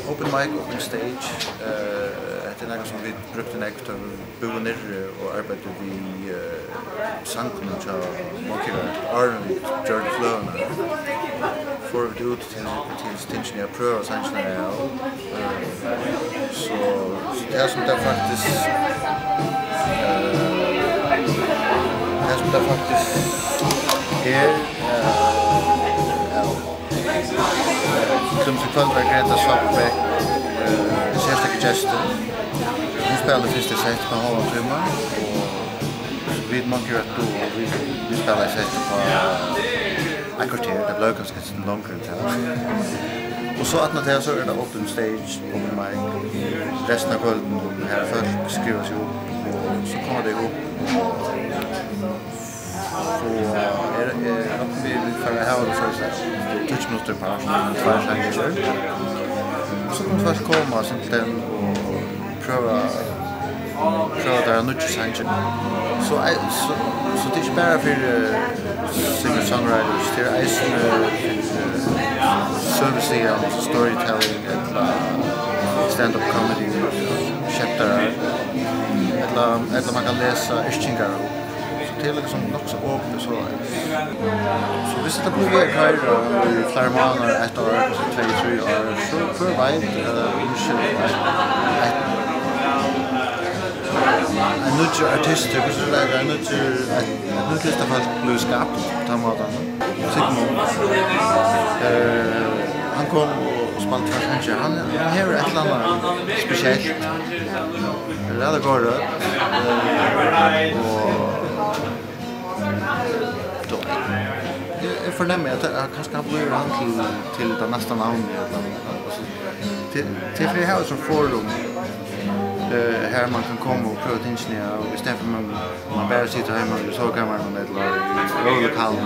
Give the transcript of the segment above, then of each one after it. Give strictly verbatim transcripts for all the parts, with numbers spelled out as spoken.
Open mic, open stage, eh, hetta er nakað, sum vit brúktu nógv, tá vit búðu niðri og arbeiddu við, eh, sangunum hjá Monkey Rat. Áðrenn vit gjørdu fløgurnar, fóru vit út til, til tingini at prøva sangirnar av. Eh, so, so tað sum tað faktiskt, eh, tað sum tað faktiskt er, eh, ja. Til dømis í kvøld var Greta Svabø, eh, serstakur gestur. Hon spælir fyrsta sett upp á ein hálvan tíma, og vit Monkey Rat, og vit, vit spæla eitt sett upp á eitt korter, tað bleiv kanska eitt sindur longri enn tað. Og so aftan á tað, so er tað open stage, open mic, restina av kvøldinum, har fólk skriva seg upp, og so koma tey upp, og So er, er, vit, vit fara at hava tað soleiðis, tað er tíggju minuttir per, so tveir sangir. So kunnu fólk koma simpelthen og prøva, prøva teirra nýggju sangir. So, ei-, so, so tað er ikki bara fyri, eh, singer-songwriters, tað er eisini fyri, eh, søgusiðan, storytelling, ella stand-up comedy, skemtarar, ella, ella man kann lesa yrkingar. So tað er liksom nokk so opið, so, so viss tað blívur við at koyra í fleiri mánaðir, eitt ár, kanska tvey, trý ár, so hvør veit, eh, um ikki eitt, eitt, ein nýggjur artistur, hvussu er tað, ein nýggjur, eitt, eitt nýtt listafólk blívur skapt á tann mátan. Sigmund, eh, hann kom og spældi tvær sangir. Hann, hann hevur eitt ella annað spesielt. Ræðuliga góða rødd. Eh, og, so, eg, eg fornemmi, at, at kanska hann blívur hann til, til tað næsta navnið, ella, altso, til, til fyri at hava eitt sovorðið forum, eh, har man kann koma og prøva tingini av, í staðin fyri man, man bara situr heima í sovukamarinum ella í øðrum lokalum,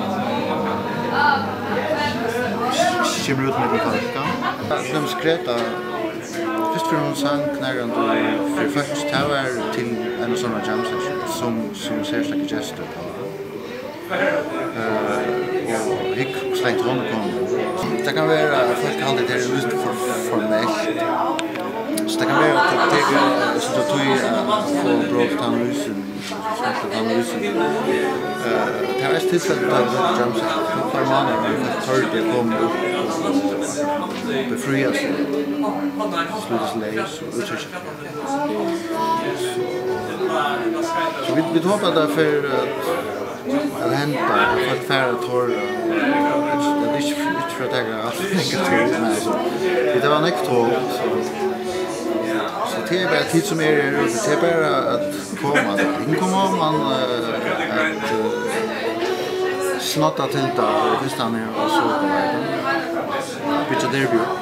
kemur út millum fólk, ja. Til dømis Greta, fyrst fyri hon sang nakrantíð fyri fólk, tað var til eina sovorðna jam session, sum, sum serstakur gestur. Eh, og hygg, hvussu langt hon er komin. Tað kann vera, at fólk halda, at tað er líka for formelt. So tað kann vera, at tað tekur, eh, so tað tíð at fáa broytt tann ísin, smelta tann ísin. Eh, tað er eisini tilfelli, tá vit høvdu jam session. Tað var bara mánaðir, men fólk tordu at koma upp og befría seg, sleppa seg leys og úttrykkja. So vit, vit hopa, at tað fer at, at henda, at fólk fara at tora. Tað er ikki, ikki fyri at taka alt ov langa tíð, men, altso, vit hava nógv tol, so, so tað er bara tit, sum eru her úti, tað er bara at koma. Tit kunnu koma, men, eh, at, eh, snodda til tað, og fyrst hann er, og so, byggja derby upp.